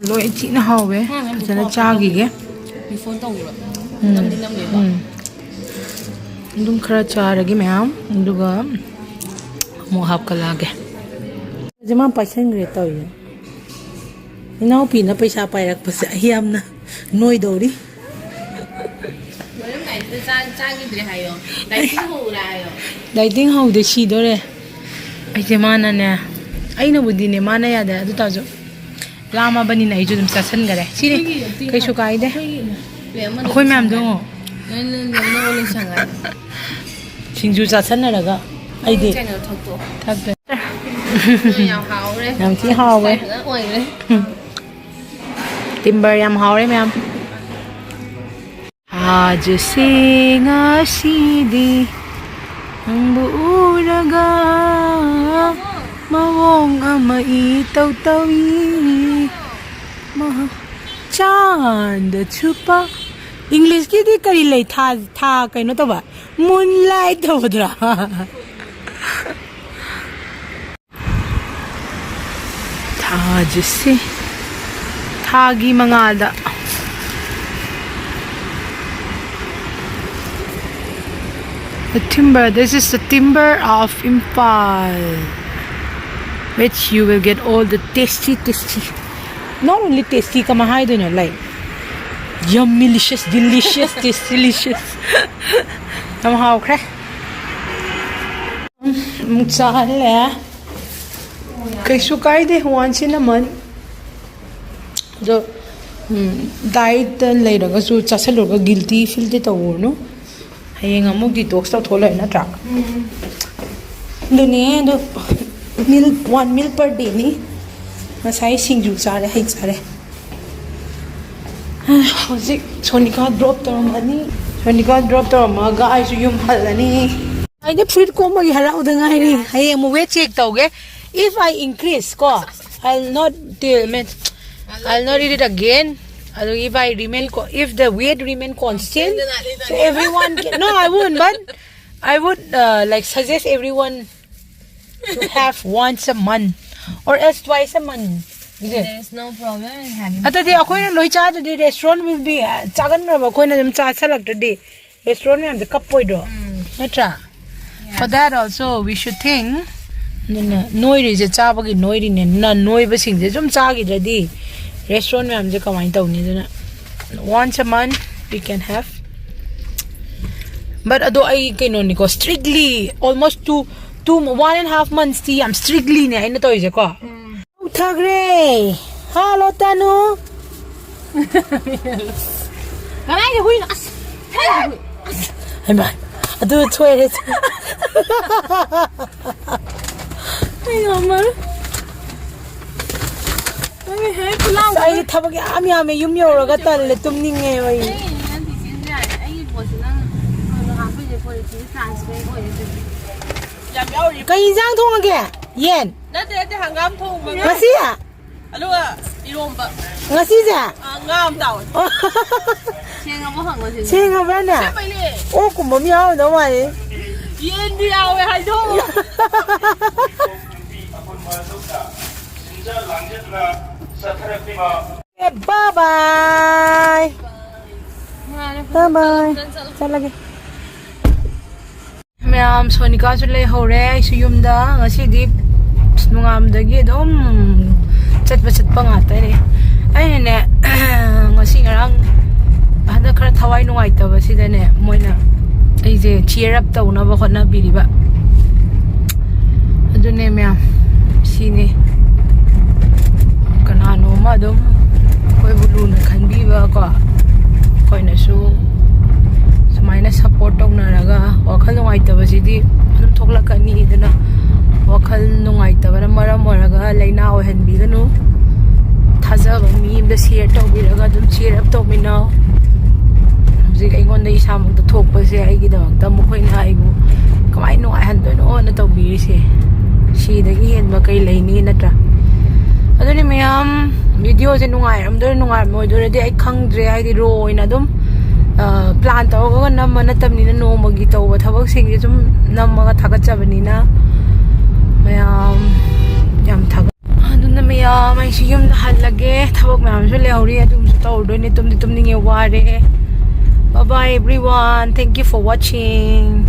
ꯂꯣꯏ ꯊꯤꯅ ꯍꯥꯎꯋꯦ꯫ ꯎꯝ, ꯐꯖꯅ ꯆꯥꯈꯤꯒꯦ꯫ Before ꯇꯧꯈꯤꯕ꯫ ꯎꯝ꯫ ꯅꯝꯗꯤ ꯅꯝꯗꯦꯕ꯫ ꯎꯝ꯫ ꯑꯗꯨꯝ ꯈꯔ ꯆꯥꯔꯒꯦ ꯃꯌꯥꯝ, ꯑꯗꯨꯒ ꯑꯃꯨꯛ ꯍꯥꯞꯀꯠꯂꯛꯑꯒꯦ꯫ ꯁꯤ ꯃꯥ ꯄꯥꯏꯁꯟꯈ꯭ꯔꯦ ꯇꯧꯔꯤꯁꯦ꯫ ꯏꯅꯥꯎꯄꯤꯅ ꯄꯩꯁꯥ ꯄꯥꯏꯔꯛꯄꯁꯦ ꯑꯩ ꯌꯥꯝꯅ ꯅꯣꯏꯗꯧꯔꯤ꯫ ꯆꯥ- ꯆꯥꯈꯤꯗ꯭ꯔꯦ ꯍꯥꯏꯌꯣ꯫ ꯗꯥꯏꯇꯤꯡ ꯍꯧꯔꯦ ꯍꯥꯏꯌꯣ꯫ ꯗꯥꯏꯇꯤꯡ ꯍꯧꯗꯦ, ꯁꯤꯗꯣꯔꯦ꯫ ꯑꯩꯁꯦ ꯃꯥꯅꯅꯦ, ꯑꯩꯅꯕꯨꯗꯤꯅꯦ, ꯃꯥꯅ ꯌꯥꯗꯦ꯫ ꯑꯗꯨ ꯇꯥꯔꯁꯨ ꯂꯥꯝꯃꯕꯅꯤꯅ ꯑꯩꯁꯨ ꯑꯗꯨꯝ ꯆꯥꯁꯤꯟꯈꯔꯦ꯫ ꯁꯤꯅꯤ, ꯑꯩꯈꯣꯏꯒꯤ ꯀꯩꯁꯨ ꯀꯥꯏꯗꯦ꯫ ꯑꯩꯈꯣꯏꯒꯤ ꯃꯌꯥꯝ ꯑꯃ ꯑꯩꯈꯣꯏ ꯃꯌꯥꯝꯗꯣ ꯂꯣꯏꯁꯟꯈ꯭ꯔꯦ꯫ ꯌꯦꯡꯉꯣ꯫ ꯅꯣꯏ- ꯅꯣꯏ- ꯅꯣꯏ ꯂꯣꯏꯁꯟꯈ꯭ꯔꯦ꯫ ꯁꯤꯡꯖꯨ ꯆꯥꯁꯟꯅꯔꯒ ꯑꯩꯗꯤ ꯀꯩꯅꯣ ꯊꯛꯇꯣꯛꯑꯣ꯫ ꯊꯛꯇꯣꯏ꯫ ꯌꯥꯝ ꯍꯥꯎꯔꯦ꯫ ꯌꯥꯝ ꯊꯤ ꯍꯥꯎꯋꯦ꯫ ꯐꯖꯅ ꯑꯣꯏꯔꯦ꯫ ꯇꯤꯝꯕꯔ ꯌꯥꯝ ꯍꯥꯎꯔꯦ ꯃꯌꯥꯝ꯫ ꯊꯥꯖꯁꯦ ꯉꯁꯤꯗꯤ ꯅꯪꯕꯨ ꯎꯔꯒ ꯃꯑꯣꯡ ꯑꯃ ꯏꯇꯧ ꯇꯧꯏ꯫ ꯃꯍ- ꯆꯥꯟꯗ ꯆꯨꯞꯄ꯫ ꯏꯪꯂꯤꯁꯀꯤꯗꯤ ꯀꯔꯤ ꯂꯩ? ꯊꯥ, ꯊꯥ ꯀꯩꯅꯣ ꯇꯧꯕ, ꯃꯨꯟ ꯂꯥꯏꯠ ꯇꯧꯕꯗꯨꯔꯥ? ꯊꯥꯖꯁꯤ ꯊꯥꯒꯤ ꯃꯉꯥꯜꯗ꯫ The timber, this is the timber of Imphal, which you will get all the tasty, tasty, not only tasty, ꯀꯃꯥꯏ ꯍꯥꯏꯗꯣꯏꯅꯣ, like, yummy, delicious, delicious, tasty, delicious. ꯌꯥꯝ ꯍꯥꯎꯈ꯭ꯔꯦ꯫ ꯑꯃꯨꯛ ꯆꯥꯍꯜꯂꯦ꯫ ꯀꯩꯁꯨ ꯀꯥꯏꯗꯦ, once in a month꯫ ꯑꯗꯣ, ꯎꯝ, diet ꯇ ꯂꯩꯔꯒꯁꯨ ꯆꯥꯁꯜꯂꯨꯔꯒ guilty feel ꯗꯤ ꯇꯧꯔꯨꯅꯨ꯫ ꯍꯌꯦꯡ ꯑꯃꯨꯛ detox ꯇꯧꯊꯣꯛ ꯂꯩꯔꯦ ꯅꯠꯇ꯭ꯔꯥ? ꯑꯗꯨꯅꯦ, ꯑꯗꯣ meal, one meal per day ꯅꯤ꯫ ꯉꯁꯥꯏ ꯁꯤꯡꯖꯨ ꯆꯥꯔꯦ, ꯍꯩ ꯆꯥꯔꯦ꯫ ꯍꯧꯖꯤꯛ ꯁꯣꯅꯤꯀꯥ drop ꯇꯧꯔꯝꯃꯅꯤ꯫ ꯁꯣꯅꯤꯀꯥ drop ꯇꯧꯔꯝꯃꯒ ꯑꯩꯁꯨ ꯌꯨꯝ ꯍꯜꯂꯅꯤ꯫ ꯑꯩꯗꯤ ꯐꯨꯔꯤꯠ ꯀꯣꯝꯕꯒꯤ ꯍꯔꯥꯎꯗ ꯉꯥꯏꯔꯤ꯫ ꯍꯌꯦꯡ ꯑꯃꯨꯛ weight check ꯇꯧꯒꯦ꯫ If I increase ꯀꯣ, I'll not, I'll not eat it again. ꯑꯗꯨ if I remain co-, if the weight remain constant, so everyone can, no, I won't, but I would, uh, like, suggest everyone to have once a month or else twice a month. Is it? There is no problem in having. ꯑꯗꯨꯗꯤ ꯑꯩꯈꯣꯏꯅ ꯂꯣꯏ ꯆꯥꯗ꯭ꯔꯗꯤ restaurant will be, uh, ꯆꯥꯒꯟꯈ꯭ꯔꯕ ꯑꯩꯈꯣꯏꯅ ꯑꯗꯨꯝ ꯆꯥꯁꯜꯂꯛꯇ꯭ꯔꯗꯤ restaurant ꯃꯌꯥꯝꯁꯦ ꯀꯞꯄꯣꯏꯗ꯭ꯔꯣ? ꯎꯝ꯫ ꯅꯠꯇ꯭ꯔꯥ? For that also we should think. ꯑꯗꯨꯅ ꯅꯣꯏꯔꯤꯁꯦ ꯆꯥꯕꯒꯤ ꯅꯣꯏꯔꯤꯅꯦ꯫ ꯅ ꯅꯣꯏꯕꯁꯤꯡꯁꯦ ꯁꯨꯝ ꯆꯥꯈꯤꯗ꯭ꯔꯗꯤ restaurant ꯃꯌꯥꯝꯁꯦ ꯀꯃꯥꯏꯅ ꯇꯧꯅꯤ? ꯑꯗꯨꯅ once a month we can have. But ꯑꯗꯣ ꯑꯩ ꯀꯩꯅꯣꯅꯤꯀꯣ, strictly almost two two one and half months T ꯌꯥꯝ strictly ꯅꯦ ꯑꯩꯅ ꯇꯧꯔꯤꯁꯦꯀꯣ. ꯎꯝ. ꯊꯛꯈ꯭ꯔꯦ. ꯍꯥꯂꯣ ꯇꯥꯅꯨ. ꯀꯗꯥꯏꯗ ꯍꯨꯏꯅꯣ? ꯑꯁ, ꯀꯗꯥꯏꯗ ꯍꯨꯏ? ꯍꯩꯃꯥ, ꯑꯗꯨ ꯁꯣꯏꯔꯦ. ꯑꯩ ꯉꯝꯃꯔꯣꯏ. ꯑꯩ ꯍꯦꯛ ꯈꯨꯂꯥꯡ ꯑꯁ, ꯑꯩꯗꯤ ꯊꯕꯛ ꯌꯥꯝ ꯌꯥꯝꯃꯦ, ꯌꯨꯝ ꯌꯧꯔꯒ ꯇꯜꯂꯦ, ꯇꯨꯝꯅꯤꯡꯉꯦ ꯑꯩ. ꯑꯩ ꯅꯪ ꯇꯤꯆꯤꯟꯁꯨ ꯌꯥꯔꯦ. ꯑꯩꯒꯤ ꯄꯣꯠꯁꯦ ꯅꯪ ꯀꯩꯅꯣ ꯍꯥꯞꯄꯩꯁꯦ quality transparent ꯑꯣꯏꯔꯦ ꯑꯗꯨꯗꯤ. ꯌꯥꯝ ꯌꯥꯎꯔꯤ꯫ ꯀꯩ ꯏꯟꯖꯥꯡ ꯊꯣꯡꯉꯒꯦ? ꯌꯦꯟ? ꯅꯠꯇꯦ, ꯅꯠꯇꯦ, ꯍꯪꯒꯥꯝ ꯊꯣꯡꯕ꯫ ꯉꯁꯤ? ꯑꯗꯨꯒ ꯏꯔꯣꯝꯕ꯫ ꯉꯁꯤꯁꯦ? ꯑ, ꯉꯥ ꯑꯃ ꯇꯥꯎꯋꯦ꯫ ꯁꯦꯡꯉꯕꯣ ꯍꯪꯉꯣ ꯁꯤꯁꯦ꯫ ꯁꯦꯡꯉꯕ꯭ꯔꯥꯅꯦ? ꯑꯁꯦꯡꯕꯩꯅꯦ꯫ ꯑꯣꯛꯀꯨꯝꯕ ꯑꯃ ꯌꯥꯎꯔꯝꯗꯧ ꯃꯥꯜꯂꯦ꯫ ꯌꯦꯟꯗꯤ ꯌꯥꯎꯋꯦ ꯍꯥꯏꯗꯣ꯫ ꯕꯥꯏ ꯕꯥꯏ꯫ ꯕꯥꯏ ꯕꯥꯏ꯫ ꯆꯠꯂꯒꯦ꯫ ꯃꯌꯥꯝ, ꯁꯣꯅꯤꯀꯥꯁꯨ ꯂꯩꯍꯧꯔꯦ꯫ ꯑꯩꯁꯨ ꯌꯨꯝꯗ ꯉꯁꯤꯗꯤ ꯑꯁ, ꯅꯣꯡꯉꯥꯟꯕꯗꯒꯤ ꯑꯗꯨꯝ ꯆꯠꯄ ꯆꯠꯄ ꯉꯥꯛꯇꯅꯦ꯫ ꯑꯩꯅꯅꯦ, ꯉꯁꯤ ꯉꯔꯥꯡ ꯍꯟꯗꯛ ꯈꯔ ꯊꯋꯥꯏ ꯅꯨꯡꯉꯥꯏꯇꯕꯁꯤꯗꯅꯦ, ꯃꯣꯏꯅ ꯑꯩꯁꯦ cheer up ꯇꯧꯅꯕ ꯍꯣꯠꯅꯕꯤꯔꯤꯕ꯫ ꯑꯗꯨꯅꯦ ꯃꯌꯥꯝ, ꯁꯤꯅꯤ꯫ ꯀꯅꯥꯅꯣꯝꯃ ꯑꯗꯨꯝ ꯑꯩꯈꯣꯏꯕꯨ ꯂꯨꯅ ꯈꯟꯕꯤꯕ ꯀꯣ, ꯑꯩꯈꯣꯏꯅꯁꯨ ꯁꯨꯃꯥꯏꯅ support ꯇꯧꯅꯔꯒ, ꯋꯥꯈꯜ ꯅꯨꯡꯉꯥꯏꯇꯕꯁꯤꯗꯤ ꯑꯗꯨꯝ ꯊꯣꯛꯂꯛꯀꯅꯤ꯫ ꯑꯗꯨꯅ ꯋꯥꯈꯜ ꯅꯨꯡꯉꯥꯏꯇꯕꯅ ꯃꯔꯝ ꯑꯣꯏꯔꯒ ꯂꯥꯏꯅꯥ ꯑꯣꯏꯍꯟꯕꯤꯒꯅꯨ꯫ ꯊꯥꯖꯕ ꯃꯤ ꯑꯃꯗ share ꯇꯧꯕꯤꯔꯒ ꯑꯗꯨꯝ cheer up ꯇꯧꯃꯤꯟꯅꯧ꯫ ꯍꯧꯖꯤꯛ ꯑꯩꯉꯣꯟꯗ ꯏꯁꯥꯃꯛꯇ ꯊꯣꯛꯄꯁꯦ ꯑꯩꯒꯤꯗꯃꯛꯇ ꯃꯈꯣꯏꯅ ꯑꯩꯕꯨ ꯀꯃꯥꯏꯅ ꯅꯨꯡꯉꯥꯏꯍꯟꯗꯣꯏꯅꯣꯅ ꯇꯧꯕꯤꯔꯤꯁꯦ꯫ ꯁꯤꯗꯒꯤ ꯍꯦꯟꯕ ꯀꯩ ꯂꯩꯅꯤ, ꯅꯠꯇ꯭ꯔꯥ? ꯑꯗꯨꯅꯤ ꯃꯌꯥꯝ, video ꯁꯦ ꯅꯨꯡꯉꯥꯏꯔꯝꯗꯣꯏꯔ ꯅꯨꯡꯉꯥꯏꯔꯝꯃꯣꯏꯗꯣꯏꯔꯗꯤ ꯑꯩ ꯈꯪꯗ꯭ꯔꯦ, ꯍꯥꯏꯗꯤ raw ꯑꯣꯏꯅ ꯑꯗꯨꯝ, ꯑ, plan ꯇꯧꯔꯒ ꯅꯝꯕ ꯅꯠꯇꯕꯅꯤꯅ, ꯅꯣꯡꯃꯒꯤ ꯇꯧꯕ ꯊꯕꯛꯁꯤꯡꯁꯦ ꯁꯨꯝ ꯅꯝꯃꯒ ꯊꯥꯒꯠꯆꯕꯅꯤꯅ ꯃꯌꯥꯝ ꯌꯥꯝ ꯊꯥꯒꯠ-, ꯑꯗꯨꯅ ꯃꯌꯥꯝ, ꯑꯩꯁꯨ ꯌꯨꯝꯗ ꯍꯜꯂꯒꯦ, ꯊꯕꯛ ꯃꯌꯥꯝꯁꯨ ꯂꯩꯍꯧꯔꯤ, ꯑꯗꯨꯝꯁꯨ ꯇꯧꯔꯨꯗꯣꯏꯅꯦ꯫ ꯇꯨꯝꯗꯤ ꯇꯨꯝꯅꯤꯡꯉꯦ, ꯋꯥꯔꯦ꯫ Bye bye everyone, thank you for watching.